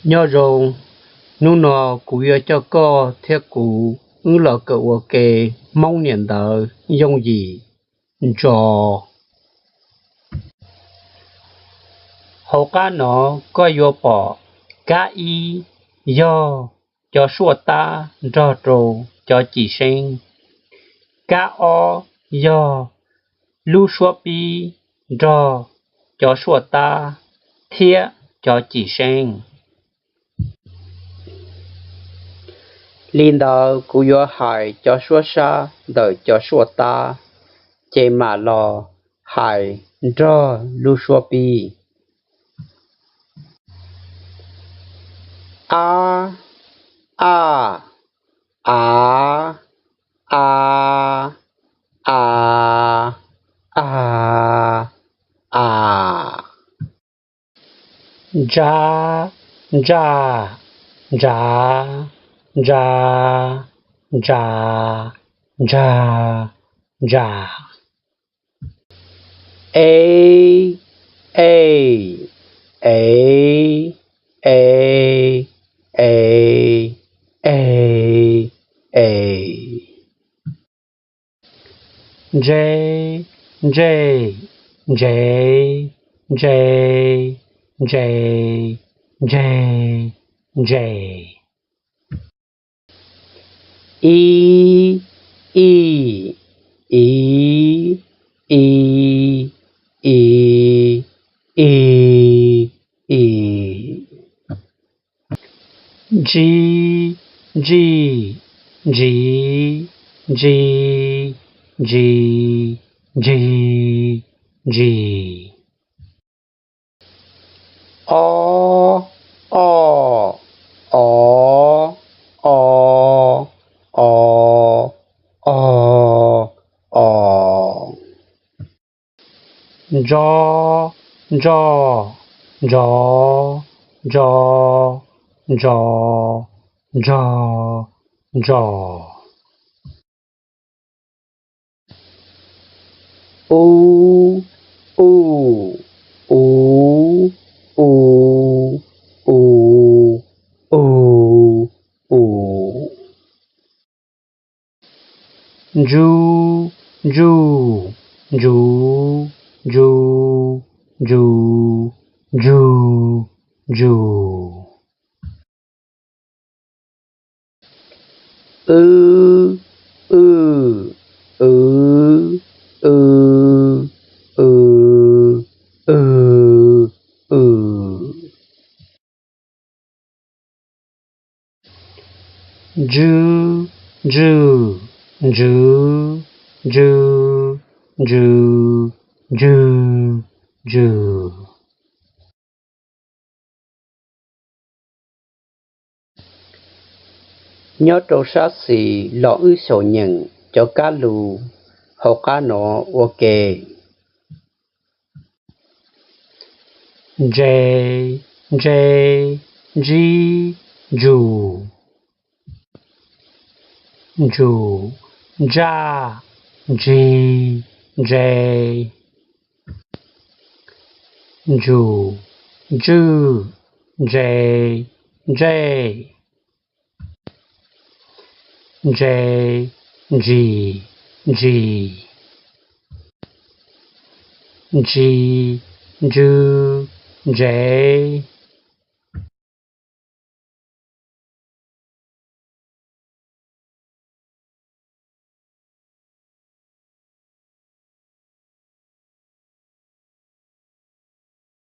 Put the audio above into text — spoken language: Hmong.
Nyob zoo, hnub no kuv yuav coj koj thiab kuv wb los kawm ua ke Hmoob niam ntawv yooj yim ntso. Hauv qab no koj yuav pom kab ib yog cov suaj tab nrog rau cov cim seeb. Kab ob yog lub suab pib nrog cov suaj tab thiab cov cim seeb. Li ntawd kuv yuav hais cov suab sab ntawm cov suaj tab, ces mam los hais nrog lub suab pib. A, a, a, a, a, a, a. Ntsa, ntsa, ntsa, ntsa, ntsa, ntsa, ntsa. E, e, e, e, e, e, e. Ntse, ntse, ntse, ntse, ntse, ntse, ntse. I, i, i, i, i, i, i. Ntsi, ntsi, ntsi, ntsi, ntsi, ntsi, ntsi. O, o, o, o, o, o, o. Ntso, ntso, ntso, ntso, ntso, ntso, ntso. U, u, u, u, u, u, u. Ntsu, ntsu, ntsu, ntsu, ntsu, ntsu, ntsu. W, w, w, w, w, w, w. Ntsw, ntsw, ntsw, ntsw, ntsw, ntsw, ntsw. Nyob rau sab xis los wb xyaum nyeem cov kab lus hauv qab no ua ke. Ntse, ntse, ntsib, ntsus, ntsus, ntsaj, ntsig, ntse, ntsus, ntswj, ntse, ntsej, ntse, ntsis, ntsis, ntsis, ntsw, ntsev.